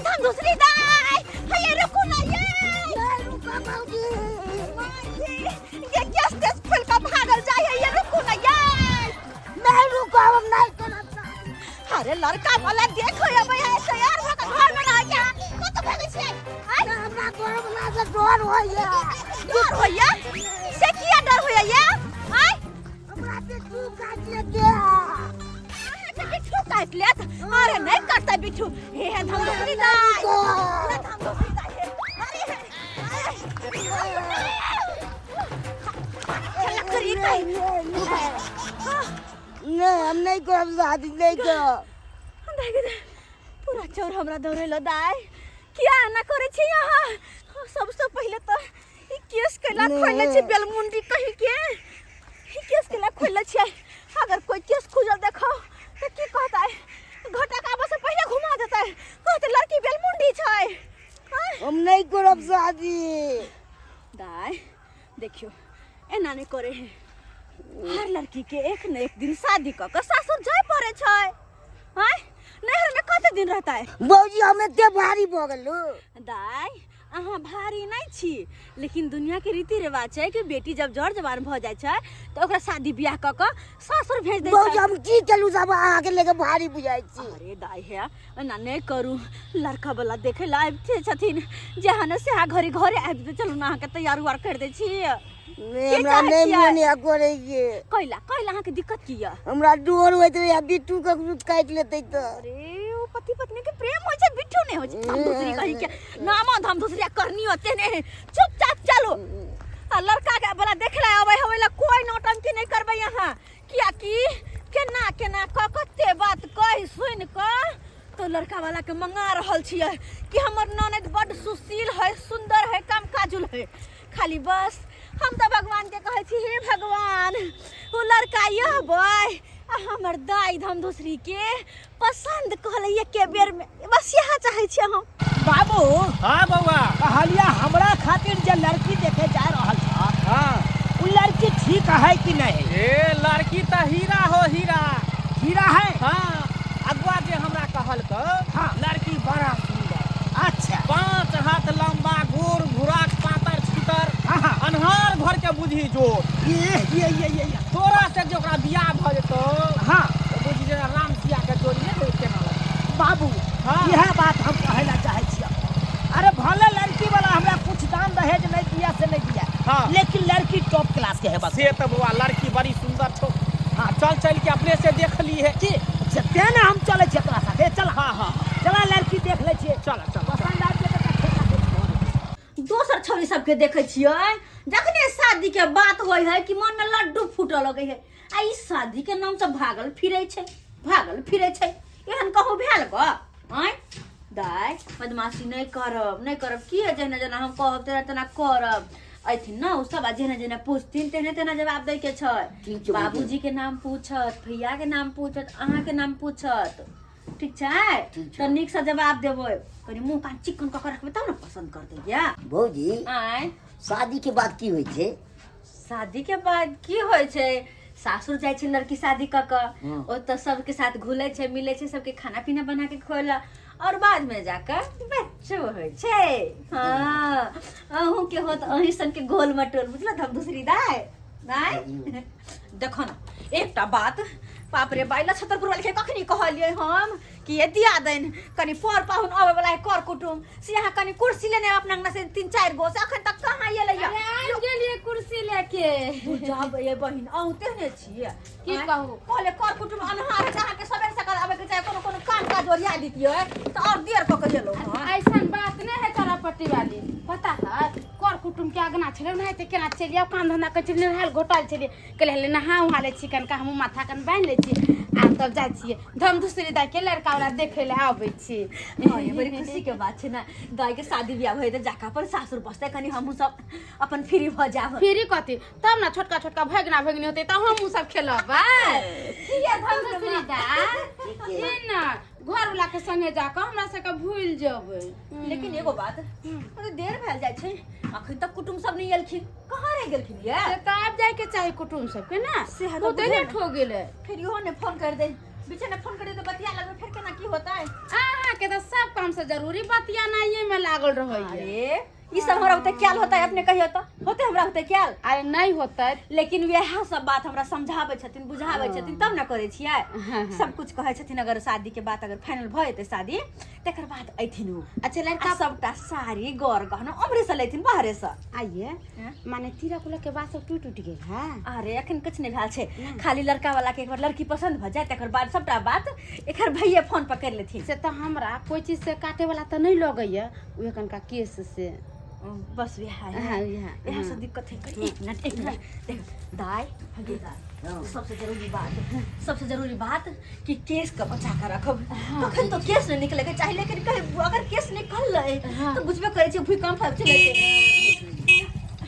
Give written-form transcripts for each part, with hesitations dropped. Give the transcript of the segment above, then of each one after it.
धम दूसरी दाई, हे रुकू ना ये। नहीं रुका भौजी। ये केस तेस खोल के भागल जाय है, ये रुकू ना ये। नहीं रुका, हम नहीं करब शादी। अरे लड़का वाला देखो अबै है, तैयार भ के घर में ना क्या कत भागै छियै? आय। हमरा घर वाला से डर होइया। डर होइया? से किया डर होइया ये? आय। हमरा बिट्टू काट लेते। अहाँके बिट्ठू काटि लेत? अरे नहि काटतै बिट्ठू। हे हे धम दूसरी दाई, हे धम दूसरी दाई, हे अरे हे चल करी दाई। नहीं, हम नहीं करब शादी, नहीं करब। दाई गे दाई, पूरा चोर हमरा दौड़ेलो। दाई, किया एना करै छी अहाँ? सबसँ पहिले तऽ ई केस कैला खोलने छी बेलमुंडी कही के? ई केस कैला खोलने छियै? अगर कोई केस खुजल देखो तऽ की कहतै? घटक आबऽ से पहिले घुमा देतै, कहतै लड़की बेलमुंडी छै। आँय? हम नहीं करब शादी। दाई देखियो, एना नहीं करे है। हर लड़की के एक न एक दिन शादी कऽ के सासुर जाय पड़े छै। आँय, नैहर में कते दिन रहता है? भौजी, हम एते भारी भऽ गेलू? दाई, अहाँ भारी नहीं छी, लेकिन दुनिया के रीति रिवाज छै कि बेटी जब जर जवान भऽ जाइ छै तऽ ओकरा शादी बियाह कऽ के सासुर भेज दै भौजी, छै। हम की केलू सब अहाँके लेके भारी बुझाइ छी? अरे दाई, हे एना नहि करू। लड़का वाला देखे ला आबिते छथिन, जहाँ से घरे घरे आबि जेतै। चलू ने, अहाँके तैयार उयार करि दै छी। नहि, हमरा चाहै नहि छियै? मोन यऽ करैके। कैला, कैला? अहाँके दिक्कत की यऽ? हमरा डर होइत रहैया बिट्टू ककरो काटि लेतै तऽ। अरे ओ पति पत्नी के प्रेम होइ छै, बिट्टू नहि होइ छै। धम धुसरी कही के नामो धम धुसरी करनी होते ने। चुपचाप चलू आ लड़का के वाला देखे ला आबै हवे ला कोई नौटंकी नहीं करबै यहाँ, कियाकि केना केना क कते बात कहि सुनि कऽ तो लड़का वाला के मंगा रहल छियै कि हमर ननद बड सुशील है, सुंदर है, काम काजुल है। खाली बस हम तऽ भगवान के कहै छी, हे भगवान, ओ लड़का यह बय आ हमर दाई धम दूसरी के पसंद कहले एके बेर में। बस यह चाहै छियै हम। बाबू। हाँ बउआ। कहलिया, हमरा खातिर जे लड़की देखे जा रहल छ, उ लड़की ठीक है कि नहीं? ए, लड़की तऽ हीरा हो, हीरा। हीरा है? हाँ, अगुआ जे हमरा कहलक, लड़की बड़ा सुंदर। 5 हाथ लंबा, गोर घुराक, पातर छितर, हाँ हाँ अन्हार घर के बुझी जोर। ये ये ये ये ये। तोरा से जे ओकरा बियाह भऽ जेतौ तऽ बुझी जे राम सिया के जोड़ी नहि होई केना लगतौ। बाबू, यह बात हम कहै ला चाहै छियै। अरे भले लड़की वाला हमरा कुछ दान दहेज नहीं दिया से नहीं दिया, लेकिन लड़की टॉप क्लास के है बस। से तऽ बउआ लड़की बड़ी सुंदर छौ। हाँ, चल चल के अपने से देख ली है। की अच्छा, तें ने हम चलै छियै तोरा साथे। चल। हाँ हाँ हाँ चला, लड़की देख लै छियै। चल चल। पसंद आबि जेतै तऽ ठेका के छोड़ देबै। दोसर छौड़ी सबके देखै छियै, जखने शादी के बात होइ है कि मन में लड्डू फूटऽ लगै है, आ ई शादी के नाम से भागल फिरै छै, भागल फिरै छै। एहन कहूँ भेल गो? आँय दाइ, बदमाशी नहि करब, नहि करब। की जेना जेना हम कहब तेना तेना करब। अथिन ने ओ सब, आ जेना जेना पूछथिन तेना तेना जवाब दै के छै। ठीक छै। बाबूजी के नाम पूछत, भैया के नाम पूछत, अहाँ के नाम पूछत, ठीक छै? ठीक छै। तऽ नीकसँ जवाब देबै। कनि मुँह कान चिकन कऽ के रखबै तब ने पसंद करतै या। भौजी। आँय। शादी के बाद की होइ छै? शादी के बाद की होइ छै? सासुर जाइ छै लड़की शादी कऽ कऽ। ओतऽ सबके साथ घुलै छै, मिलै छै, सबके खाना पीना बना के खुएलक और बाद में जाकर बच्चो होइ छै। हाँ, अहूँ के होत अहीं सन के गोल मटोल, बुझल हम दूसरी दाय दाय। देखो ना, एकटा बात, बाप रे बाइला, छतरपुर वाले के कखनी कहलियै हम कि ये दिया देन कनि पर पाहुन आवे वाला है, कर कुटुम से यहाँ कनि कुर्सी लेने अपना अंगना से 3-4 गो से, अखन तक कहाँ एलै या? अरे आबि गेलियै कुर्सी लेके। जाब ये बहिन, अहूँ तेहने छियै। की आँय? कहू? कहले कर कुटुम अन्हार है, अहाँके सबेर सकाल आबे के चाही, कोनो कोनो काम काज ओरिया दितियै तऽ और देर कऽ के एलहुँ हँ। ऐसन बात नहीं है तारापट्टी वाली, पता है कर कुटुम के अगना छलै ओनाहिते केना चलि आउ, काम धंधा करै छलियै, नहायल घोटाल छलियै, कहलियै हले नहा उहा लै छी कनिका, हमहूँ माथा कन बान्हि लै छी आ तब जाइ छियै। धम दूसरी दाइ के लड़का वाला देखै लए आबै छी। हाँ, ये बड़ी खुशी के बात छै ने, दाई के शादी बियाह भए तऽ जाके अपन सासुर बसतै, कनि हमहूँ सब अपन फ्री भऽ जायब। फ्री कथी? तब ने छोटका छोटका भगना भगनी होतै तऽ हमहूँ सब खेलबै। ये धम दूसरी दाइ, ई ने घर वाला के संगे जाकऽ हमरा सबके भूलि जेबै। लेकिन एगो बात, मतलब देर भेल जाइ छै, अखन तक कुटुम सब नहि एलखिन, कहाँ रहि गेलखिन ये? से तऽ आब जायके चाही कुटुम सबके ने। से तऽ बहुते बुझल लेट हो गेलै। फिर इहो ने फोन कर दे। बीचे में फोन करियो तो बतिया लगबे, फेर केना की होतै? अहाँके तऽ सब काम से जरूरी बतियानाइए में लागल रहैया। अरे ई सब हमरा होते क्याल होता है, अपने कहियो तो होते हमरा होते क्याल? अरे नहीं होतै। लेकिन वएह सब बात हमरा समझाबै छथिन, बुझाबै छथिन, तब ने करै छियै। सब कुछ कहै छथिन। अगर शादी के बात अगर फाइनल भऽ जेतै शादी, तकर बाद अयथिन ओ। अच्छा लड़का आ सबटा साड़ी गर गहना उम्हरे से लेथिन, बाहरे से। आइए। हाँ? माने तिलक उलक के बात सब टूट टूट गेल है? अरे अखन किछु नहि भेल छै, खाली लड़का वाला के एक बार लड़की पसंद भऽ जाय, तकर बाद सबटा बात एकर भैया फोन पर करि लेथिन। से तऽ हमरा कोई चीज से काटे वाला तऽ नहीं लगैया, उहे कनका केस से बस वएह है। हाँ, वएह। इएह सब दिक्कत है। एक मिनट एक मिनट, देख दाई हगे दाई, सबसे जरूरी बात, सबसे जरूरी बात कि केस के बचा के रखब। तखन तो केस नहीं निकले के चाही, लेकिन कहीं अगर केस निकल रहे तो बुझबे करे छै भूकंप आबि चले छै।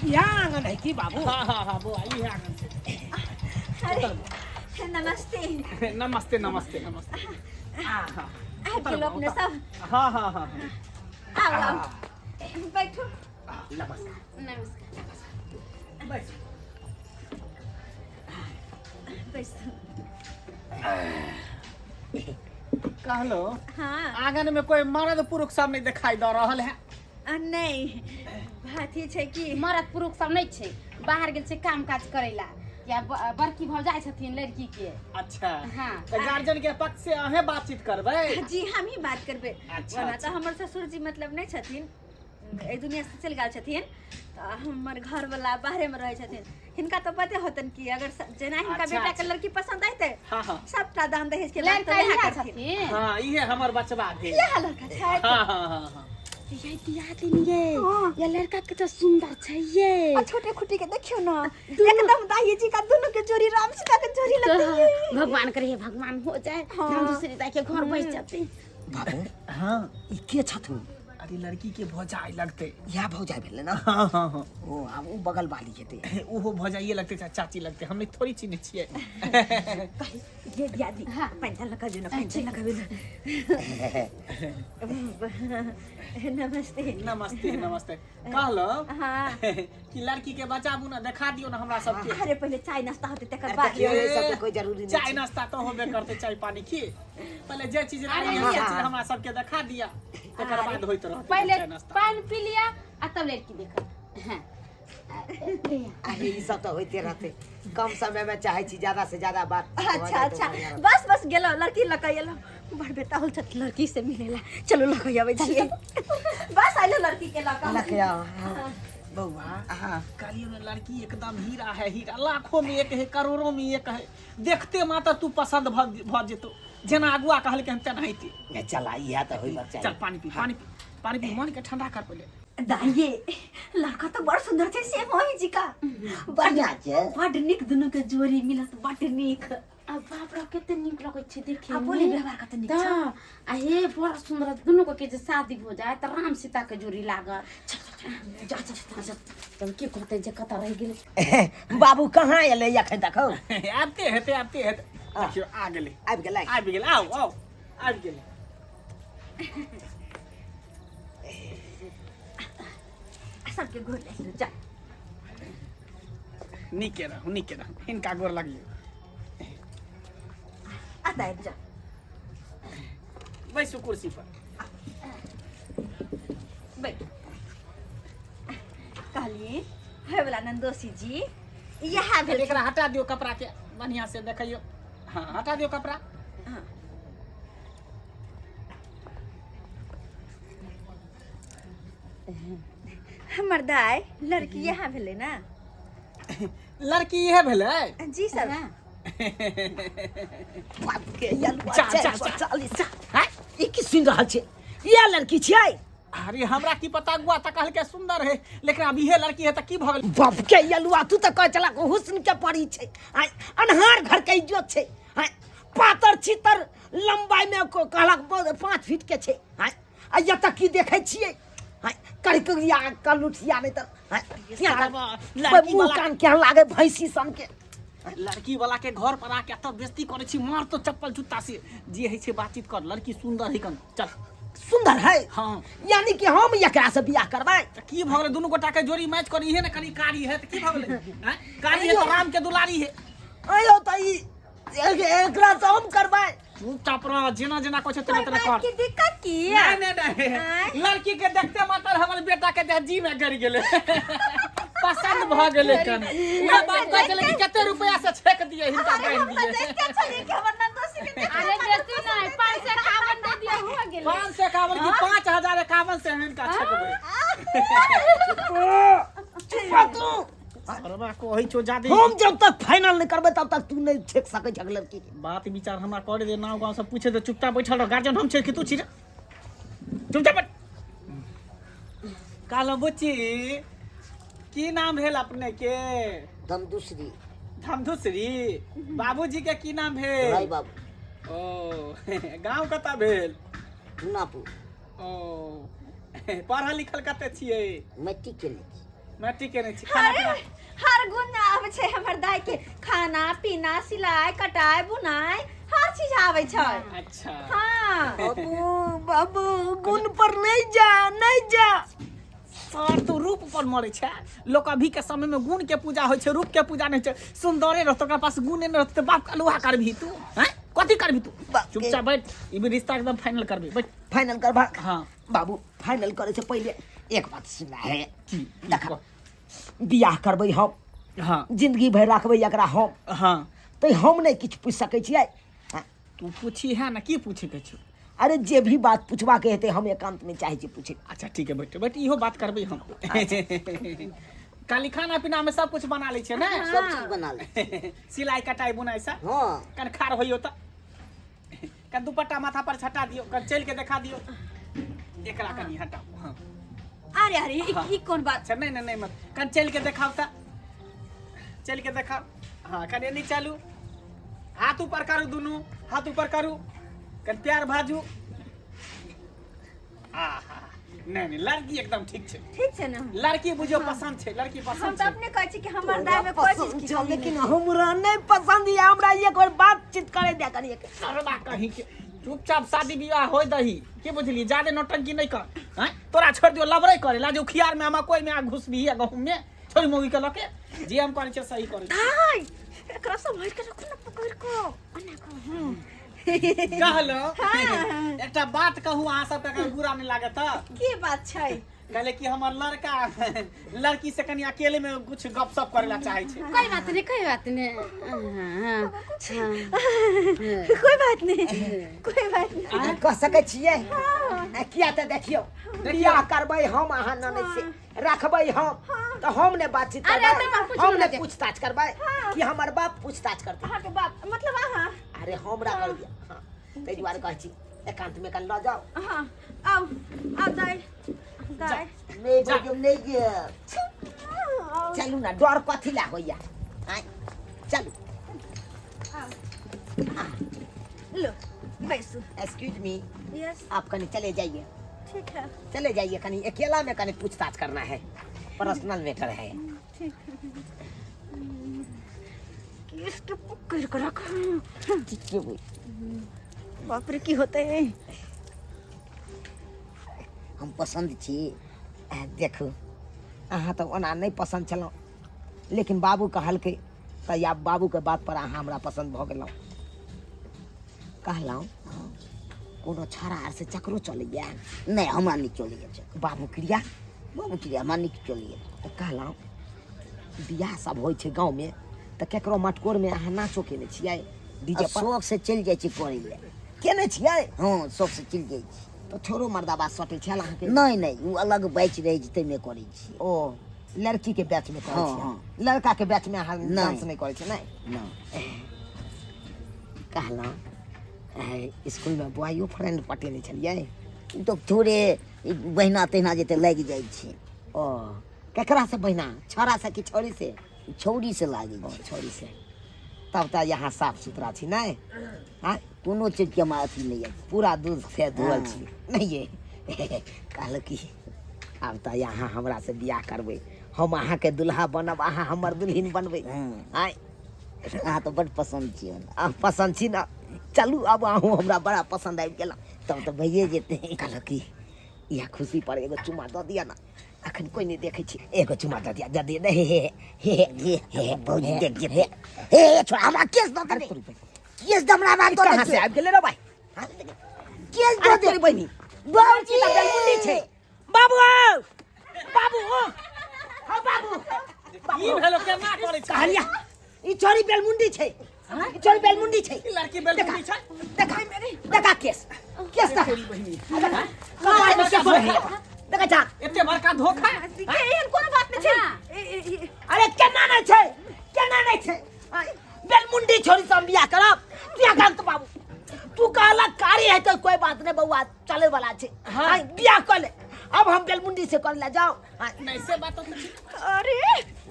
यहाँ आंगन है की बाबू? हाँ हाँ हाँ बौआ, इहे आंगन छै। अरे नमस्ते। नमस्ते नमस्ते नमस्ते। हाँ हाँ। आबि गेलो अपने सब? हाँ हाँ हाँ। आउ आउ, बैठू। नमस्कार। नमस्कार। बैस। बैसू। कहलो हाँ। आंगन में कोई मर्द पुरुष सब नहीं दिखाई दे रहल है। आ, नहीं, बात ई छै कि मरद पुरुष सब नहीं छै, बाहर गेल छै काम काज करै ला, या बड़की भौजाइ छथिन लड़की के। अच्छा। हाँ। तो गार्जियन के पक्ष से अहें बातचीत करबै? जी, हम ही बात करबै। अच्छा, ओना अच्छा। तऽ हमर ससुर जी मतलब नहि छथिन, एहि दुनिया से चलि गेल छथिन, तऽ हमर घरवला बाहरे में रहै छथिन। हिनका तऽ पते होतन कि अगर जेना हिनका अच्छा, बेटा के अच्छा। लड़की पसंद अयतै, हाँ हाँ। सबटा दान दहेज के बात लड़का तऽ वएह इएह करथिन। छथिन। हाँ, इहे हमर बचबा भेल। इएह लड़का छै। हाँ हाँ हाँ हाँ। ये दिया दिन ये। हाँ। ये लड़का कितना सुंदर छै ये। आ छोटे खुटी के देखियो ना, एकदम दाई जी का दोनों के जोड़ी राम सीता के जोड़ी लगती है। भगवान करे हे भगवान हो जाए, हाँ। हम दूसरी दाई के घर बैठ जाते। बाबू। हाँ। ई के छथुन? अरे लड़की के भौजाई लगते। इएह भौजाई भेलै ना? हाँ हाँ हाँ। ओ आब ओ बगल वाली हेतै। ओहो भौजाइए लगते, चाची लगते, हमने थोड़ी चिन्है छियै। ये दिया दी। हाँ। पैंचल लगा ना, पैंचल लगा ना। नमस्ते। नमस्ते नमस्ते। कहलो हाँ। कि लड़की के बचाबू ना, देखा दियो ना हमरा सबके। अरे पहले चाय नाश्ता होते तकर अरे बाद। देखियौ, ई सबके कोई जरूरी नहीं चाय छै। नाश्ता तो होबे करते, चाय पानी की पहले जे चीज रही है से चीज हमरा सबके देखा दिया, तकर बाद होइत रहत पहले चाय नाश्ता। पानी पी लिया आ तब लड़की देखा। हाँ। अरे ई सब तऽ होइते रहतै, कम समय में चाहे छी ज्यादा से ज्यादा बात भऽ अच्छा जाय तऽ अच्छा। बढ़िआँ रहतै। बस बस गेलो लड़की लऽ के एलो, बड़ बेटा होल छथि लड़की से मिलेला। चलो लऽ के अबै छियै। बस आइलो लड़की के लऽ के। लऽ के आउ, हाँ। बौआ। हाँ। कहलियो ना, लड़की एकदम हीरा है, हीरा, लाखों में एक है, करोड़ों में एक है, देखते मात्र तू पसंद भ जेतो, जेना अगुआ कहलकै हन तेनाहिते। ए, चला इएह तऽ होइबाक चाही। चल पानी पी, पानी पी, पानी पी, मन के ठंडा कर पहले। दाइये, लड़का तो बड़ सुंदर छै से मोही जी का। बढ़िया छै। बड नीक, दुनू के जोड़ी मिलत बड नीक। आ बाप रे, कते नीक लगै छै देखे आ में। बोली व्यवहार कते नीक छै। तऽ आ हे बड़ा सुंदर, दुनू के जे शादी हो जाए तऽ राम सीता के जोड़ी लागत। जा जा जा जा, तब की कहते जे कतऽ रहि गेलै। बाबू कहाँ एलै एखन तक हौ? आबिते हेतै, आबिते हेतै, देखियौ आ गेलै। आबि गेलै? आबि गेलै, आउ आउ, आबि गेलै। आ सबके गोर लागि जा। नीके रहू, नीके रहू, हिनका गोर लगियौ। आ आबि जा। बैसू कुर्सी पर। बैठ। कहली होय वाला नंदोसी जी इएह भेल। एकरा हटा दियौ कपड़ा के, बढ़िया से देखियौ। हाँ, हटा दियौ कपड़ा। हाँ। हमर दाय, लड़की इएह भेलै ना? लड़की इहे भेलै। जी सर। बाप के यलुआ चा, चा, चारि सए चा। चालीस। हैं? ई की सुनि रहल छै? इएह लड़की छियै? अरे हमरा की पता, अगुआ तऽ कहलकै सुंदर है, लेकिन अब इहे लड़की है तऽ की भऽ गेल? बाप के यलुआ, तू तऽ कहै छला हुस्न के परी छै, आय अन्हार घर के इज्जत छै। आय पातर छितर लंबाई में कहलक 5 फीट के छै। आय आ एतऽ की देखै छियै? आय कड़कड़िया कलुठिया नहि तऽ आय, साला, लड़की मुँह वाला कान केहन लागे भैंसी सन के। लड़की वाला के घर पर आके एतऽ बेइज्जती करै छी, मार तो चप्पल जूता से। जे होइ छै बातचीत कर, लड़की सुंदर है कन, चल। सुंदर है? हाँ। यानी कि हम एकरा से बियाह करबै? तऽ की भऽ गेलै? दुनू गोटा के जोड़ी मैच करी, इहे ने कनी कारी है तऽ की भऽ गेलै? आँय? कारी है तऽ राम के दुलारी है। अयो तऽ ई एकरा से हम करबै? चुपचाप रह, जेना जेना कहै छै तेना कोई तेना बात कर। की दिक्कत की? नहीं नहीं नहीं, आँय? लड़की के देखते मात्र हमर बेटा के देह जी में गड़ गेलै, पसंद भ गेलै। कन उहे बात कहै छलै कि कते रुपया से छेक दिए हिनका, अरे बान्हि हम तऽ दिए। देखते छलियै कि हमर ननदोसी के देख अरे बेसी नहीं, 551 दे दिया, हो गेलै। 551 की 5051 से हिनका छेकबै। चुप रह तू। सरबा कहै छौ जादे। हम जब तक फाइनल नहीं करबै तब तक तू नहीं छेक सकै छक लड़की के। बात विचार हमरा करे दे, नाव गाँव सब पूछे दे, चुपचाप बैठल रह। गार्जियन हम छै कि तू छी रे? चुपचाप बैठ। कहलहुँ बुच्ची, की नाम भेल अपने के? दम दूसरी। धमधुसरी। बाबूजी के की नाम भेल? भाई बाबू। ओ गाँव कतऽ भेल? चुनापुर। ओ पढ़ल लिखल कते छियै? मैट्रिक केने छी। मैट्रिक केने छी। खाना हर पीना हर गुण आबै छै हमर दाई के, खाना पीना, सिलाई कटाई बुनाई, हर चीज आबै छै। अच्छा। हाँ। बाबू बाबू, गुण पर नहीं जा, नहीं जा। सर, तू रूप पर मरे छै। लोक अभी के समय में गुण के पूजा होइ छै, रूप के पूजा नहीं छै। सुंदरे रहतो, ओकरा पास गुणे नहीं रहतो तऽ बाप का लोहा करबही तू? हैं, कथी करबही तू? बाप के। चुपचाप बैठ, ई भी रिश्ता एकदम फाइनल करबी, बैठ। फाइनल करबा? हाँ। बाबू, फाइनल करे से पहले एक बात सुना है। की? देखा, बियाह करबै हम। हाँ। जिंदगी भरि राखबै एकरा हम। हाँ। तऽ हम नहि किछु पूछि सकै छियै? हाँ। तू पूछी है ना, की पूछे के छौ? अरे जे भी बात पूछबाके हेतै, हम एकांत में चाहै छी पूछे। अच्छा ठीक है, बैठ बैठ, इहो बात करबै हम। काली खाना पीना में सब कुछ बना लै छियै ने? सब चीज बना ले। सिलाई कटाई बुनाई सब? हाँ। कन खार होइयो तऽ कन दुपट्टा माथा पर छटा दियौ, कन चलि के देखा दियौ। एकरा कनी हटाउ। हाँ। अरे अरे, ई ई कोन बात? अच्छा, नहीं नहीं नहीं, मत। कन चलि के देखाउ तऽ, चलि के देखाउ। हाँ, कन एनी चलू, हाथ ऊपर करू, दुनू हाथ ऊपर करू, कन प्यार भाजू। आहा, नहीं नहीं, लड़की एकदम ठीक छै। ठीक छै ने? लड़की बुझियौ पसंद छै, लड़की हम पसंद तऽ छै। अपने कहै छी कि हमर दाई में कोई चीज पसंद की छौ, कमी लेकिन नहि। हमरा नहि पसंद यऽ। हमरा एक बेर बातचीत करे दे कनी एक। सरबा कहीं के, चुपचाप शादी विवाह होय दही, की बुझली? जादे नौटंकी नहीं कर। हैं, तोरा छोड़ दियो लबरे करे ला, जो खियार में हम कोई में आ घुसबी आ गहूम में छोड़ी मौगी के लके। जे हम करै छियै सही करै छियै। दाई, एकरा सम्हारि के रखू ने, पकड़ के ओना को। हूँ। कहलो हाँ। एकटा बात कहू अहाँ सबके, अगर बुरा नहीं लागत तऽ? की बात छै? कहले कि हमर लड़का लड़की से कनी अकेले में कुछ गपशप करे ला चाहे छै। कोई बात नहीं, कोई बात नहीं। हाँ, हाँ। कोई बात नहीं, कोई बात नहीं। कह सकै छियै? आ, किया तऽ देखियौ, बियाह करबै हम अहाँ ननद से, रखबै हम, तऽ हम ने बातचीत अरे, करबै, तऽ बाप हम ने पूछू। पूछताछ करबै कि हमर बाप पूछताछ करतै? अहाँके बाप मतलब अहाँ? अरे हमरा कर दिया। हाँ, ताहि दुआरे कहै छी एकांत में कनि लऽ जाउ। हाँ, आउ आउ दाई, दाई। नहि बजब, नहि गेल। चलू ने, डर कथी ला होइया? आँय, चलू। लो बैसू। Excuse me. यस। आप कहीं चले जाइए। ठीक है। चले जाइए, कहीं अकेला में कहीं पूछताछ करना है, पर्सनल मैटर है। ठीक। इसके पकड़ के रख। ठीक है भाई। बाप रे, की होते है? हम पसंद छी? देखू, अहाँ तऽ ओना नहि पसन्द छलहुँ, लेकिन बाबू कहलकै तऽ आब बाबूके बात पर अहाँ हमरा पसन्द भऽ गेलहुँ। कहलहुँ, कोनो छाड़ा आर से चक्रो चलैया? नहि, हमरा नहि चलैया चक्कर। बाबू क्रिया? बाबू क्रिया हमरा नीक चलैया। तऽ कहलहुँ, बियाह सब होइ छै गाँवमे तऽ केकरो मटकोरमे अहाँ नाचो केने छियै डीजे पर? शौक से चलि जाइ छी करै लए। केने छियै? हँ, शौक से चलि जाइ छी। तऽ छोरो मर्दाबा सटै छल अहाँके? नहि नहि, ओ अलग बैच रहै छै, ताहिमे करै छी। ओ लड़की के बैच में करै हँ, छियै? हँ। लड़का के बैच में अहाँ नहि। डांस नहि करै छियै? नहि। नहि। कहलहुँ, स्कूलमे बॉयो फ्रेंड पटेने छलियै? ओ तऽ थोड़े बहिना तहिना जेतै लागि जाइ छै। ओ केकरा से बहिना, छौड़ा से कि छौड़ी से? छौड़ी से लागै ओ छै। छौड़ी से। तब तऽ यहाँ साफ सुथरा छी नहि? आँय? कोनो चीजके हमरा अथी नहि अछि। पूरा दूध से धोअल हँ। छी नहि? ये कहलक कि आब तऽ यहाँ हमरा से बियाह करबै, हम अहाँके दुल्हा बनब, अहाँ हमर दुल्हिन बनबै। हँ। आँय? अहाँ तऽ बड्ड पसन्द छी हमरा। अहाँ पसन्द छी ने? चलू, आब अहूँ हमरा बड़ा पसन्द आबि गेल। तब तऽ भइए जेतै। कहलक कि इएह खुशी पर एगो चुमा दऽ दिअ ने, अखन कोइ नहि देखै छै, एगो चुमा दऽ दिअ, दऽ दिअ ने। हे हे हे हे हे हे, भौजी देख जेतै। हे हे, छोड़ हमरा, केस दऽ अरे देबै। तोरी पे। केस दमरा बात कहाँ से आबि गेलै रे भाई? केस अरे दे तोरी बहिनी बाबूजी तऽ बेलमुंडी छै। बाबू औ! बाबू ओ! हौ बाबू। की भेलो, केना करै छै? कहलिया ई छोरी बेलमुंडी छै, ई छोरी बेलमुंडी छै। ई लड़की बेलमुंडी छै? देखा देखा, केस केस देखा। देखा कपार में केस रहै, देखा जा। एते बड़का धोखा। के एहन कोनो बात नहि छै। अरे केना नहि छै, केना नहि छै? आय, बेलमुंडी छोरी से हम बियाह करब? बियाह कर तो बाबू, तू कहलक कारी है तो कोई बात नहीं बउआ, चले वाला छै। आय, बियाह कर ले। अब हम बेलमुंडी से कर ले जाओ। आय, नहीं से बात तो ठीक। अरे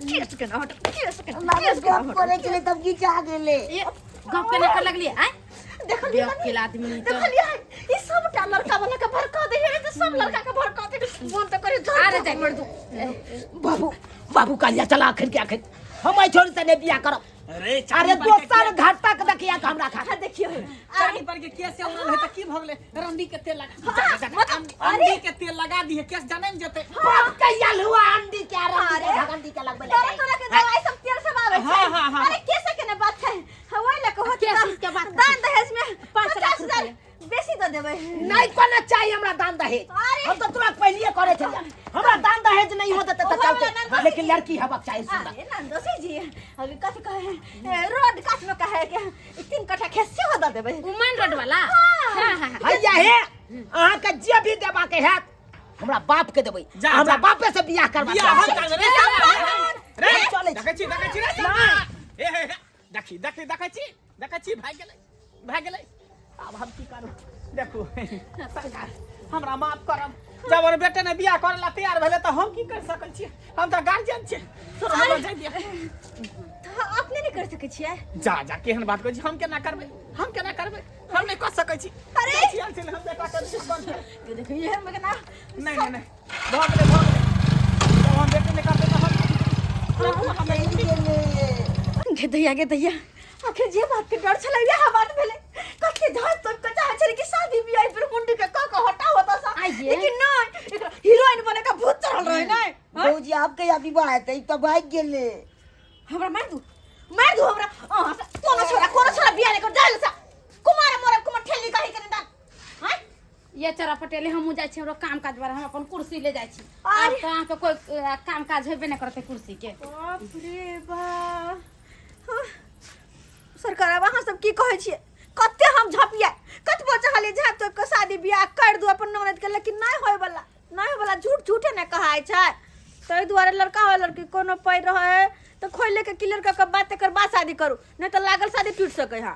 केस के ना हट, केस के मामे केस के ना गप हट। करे छलै तब घिचा गेलै। ये गप केना कर लगलियै आय? देखलियै? बेवकूफ आदमी तऽ। देखलियै, ई सबटा लड़का वाला के भड़का दे है, सब लड़का के भड़का दे। मन तऽ करे झड़ अरे जाय मर दू। बाबू बाबू, कहलिया चला अखन के अखन हम एहि छोरी से नहीं बियाह करब। अरे अरे दोसर घर तक देखिया के हमरा खा हाँ, देखियो। चानी पर के केस से उड़ल है त की भगले? रंडी के तेल लगा हाँ, जा, जा, मतलब, अंडी अरे। के तेल लगा दिए, केस जाने न जेते। बाप के यल हुआ अंडी के अरे। अरे अंडी के लगबे तरह तरह के दवाई सब तेल सब आवे छै। हाँ, हाँ, हाँ। अरे केस के ने बात छै, हवाई लके होत। केस के बात दान दहेज में 5 लाख 50,000 बेसी दऽ देबै। नहीं कोनो चाहिए हमरा दान दहेज। अरे। हम तो तुरंत पहलिए करे छलियै, हमरा दान दहेज नहीं होते त ओहो चलते, वाला नंदोसी लेकिन जी। लड़की हबक चाहिए सुंदर। अरे नंदोसी जी, अभी कथी कहे, रोड काट में कहे के 3 कट्ठा खेत सेहो दऽ देबै। उ मेन रोड वाला, हाँ हाँ हाँ। हैया हे, अहाँ के जे भी देबा के हैत हमरा बाप के देबै। जा, हमरा जा। बापे से बियाह करबा। बियाह हम करबै रे रे। चलै छी। देखै छी, देखै छी रे। हे हे हे, देखी देखी, देखै छी, देखै छी, भागि गेलै, भागि गेलै। आब हम की करू? देखू सरकार, हमरा माफ करब। जब हमर बेटे ने बियाह करे ला तैयार भेलै तऽ हम की कर सकै छी? हम तऽ गार्जियन छी। छोड़ू, हमरा जाय दिअ। तऽ अपने नहि कर सकै छियै? जा जा, केहन बात कहै छी? हम केना करबै? हम केना करबै? हम नहि कऽ सकै छी। अरे! जाइ छी, आयल छी, हम बेटा के बंद कर। के देखियौ एहन में केना। नहीं नहीं नहीं, भऽ गेलै, भऽ गेलै। जब हम बेटे नहि करबै तऽ हम चलि गेलै। गे दैया, गे दैया, आखिर जे बात के डर छलै वएह बात भेलै। कते धर तोड़ के चाहे छलै कि शादी बियाह पर मुंडी के क के हटाओ होता सा। आइये। लेकिन नहीं, एकरा हीरोइन बने का भूत चढ़ल रहे नहीं। हाँ? भौजी, आब कहिया विवाह हेतै? ई तऽ भागि गेलै। हमरा मार दू, मार दू हमरा। अहाँ से कोनो छोरा, कोनो छोरा बियाह नहीं कर जाइल सा। कुमार मोरे कुमार ठेली कही के दान हां। ये चरा पटेले, हमहूँ जाइ छी, हमरो काम काज बारे, हम अपन कुर्सी ले जाइ छी। अरे। आब तऽ अहाँके कोइ काम काज हेबे नहि करतै कुर्सी के। बाप रे बाप। हाँ। सरकार, आब अहाँ सब की कहै छियै? कते हम झपिया, कतबो चाहलियै झाँप तोप के शादी बियाह कर दू अपन ननद के, लेकिन नहीं होय वाला, नहीं होय वाला। झूठ झूठे ने कहाय छै। ताहि दुआरे लड़का हो लड़की कोनो पैर रहे तऽ खोलि के क्लियर कऽ के बात, तकर बाद शादी करू, नहीं तऽ लागल शादी टूटि सकै है।